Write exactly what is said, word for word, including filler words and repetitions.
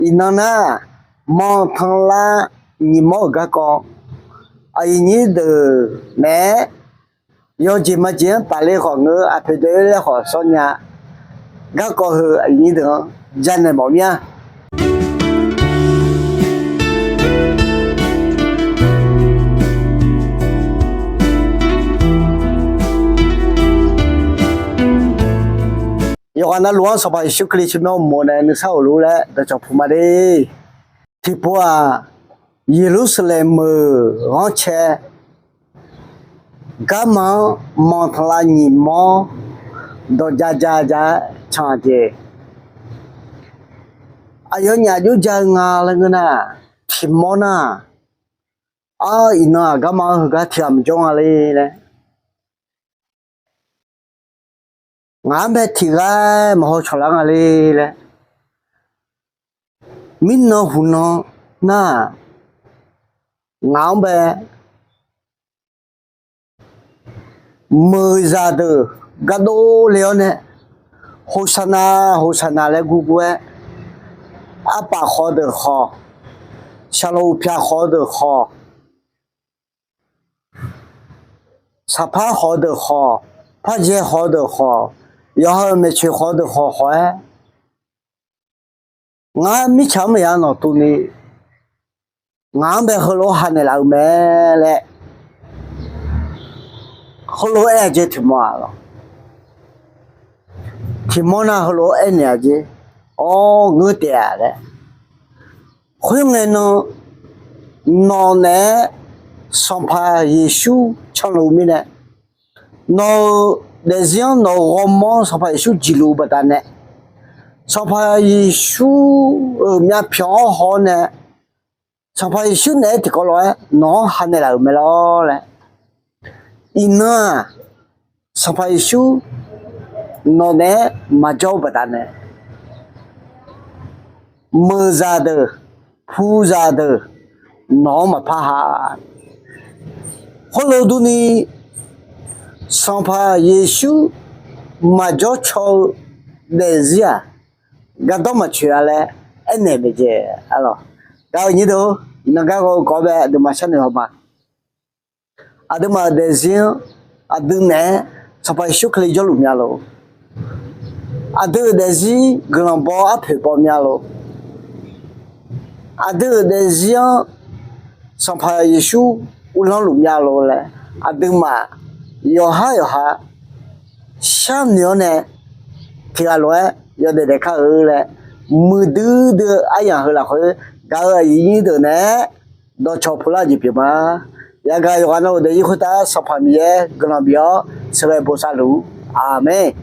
Iqnan nar, manqtanqlav nyiq mawr-euq garkawv, aqyuif nyir deuq naeq-aer yawjeq majeq-anr tafler khawf ngeur, aqpoeq doer laer khawf sawr nya. Garkawv heu aqyuif nyir deuq-anr janaeq mawf mir-a. Yawqghaq navluf-anr Sanqpaq Yeqsur Kali tsawrmyanr uqmov nae nuisar ghofluf laer dawqcawq pu ma de. Tiqpov-aq, Yeqlursaqlaeq meuq ghanrcae garma-anr manqtanqlav nyiq mawr dawq ja ja ja-aer can-eu jeq. Aqyawfnyaf jov ja-eu nga laer ngeur nar, tiq mawr nar, ar, iqnan-aq garma-anr heugar tiq ghaq maqjawr nga le laer, ngaq-anr bae tiq ghaq-aer maqhaw cawq lar nga le laer, mirnan huqnan nar-aq, ngaq-anr bae meuqzaq deuq gardov le-awr nae, Hoqsaqnaq, Hoqsaqnaq laer gurgur-aer, arpaf khawf deuq khawf, shaqlaq uqpyaq khawf deuq khawf, saqpar khawf deuq khawf, parjae khawf deuq khawf, yawqha-euq maeqtsoeq khawf deuq khawf khawf-aer, ngar mirtsaq-anr maqya nawqtuv ni, ngaq-anr bae heulof-aer hanaeq laf-eu mae laer, heulof-aer aer-a jeq tiq mawr-aq lawq. Tiq mawr nar heulof-aer aernaeq-a jeq, awr, ngeur taef-a laer. Khoerngae nan, nawq naeq-aer Sanqpaq Yeqsur canluf mirnae, nawq-euq daefzir-anr nawq-euq ghawrmawr-anr Sanqpaq Yeqsur jeqluf-eu baqdanae, Sanqpaq Yeqsur-euq myavpyawq-anr haw-awr nae, Sanqpaq Yeqsur naeq-aer tiqkawv lof-aer nawq-anr hanaeq laf-euq mae lawr laer. Iqnan-aq, Sanqpaq Yeqsur nawq naeq-aer maqjawr-eu baqdanae, meuqzaq deuq, puzaq deuq nawq-anr maqpar ha. Khoerlof durni, Sanqpaq Yeqsur maqjawr caw-eu daefzir-aq, gardanr maqtsoeq-a laer aernaeq maeq jeq-a lawq. Gaq-euq nyir deuq, iqnan garkawv-eu kawv-anr bae aqduimaf sharnoeq haw ma. Aqduimaf-euq daefzir-anr aqdui naeq-aer Sanqpaq Yeqsur Kali jawrluf mya lor. Aqdui-euq daefzir guiqlanq baw-awr arpoeq baw mya lor. Aqdui-euq daefzir-anr Sanqpaq Yeqsur uvlanr luf mya lor laer, aqduimaf yawqhar yawqha sharnoeq-awr nae tiq ghaq lof-aer yawdaef daef kar-eu laer, muiqdui dui-eu aryamq heu lafkhoer gaq-euq aqyuif nyir deuq naeq-aer dawqcawq pular-eu jeq pyeuf ma. Yagaq yawqghaq navluf daefzir khoertav Sanqpaq Miqyaer guiqlanq bif-awr sheuqghae bosav luf-ur. Aqmeq.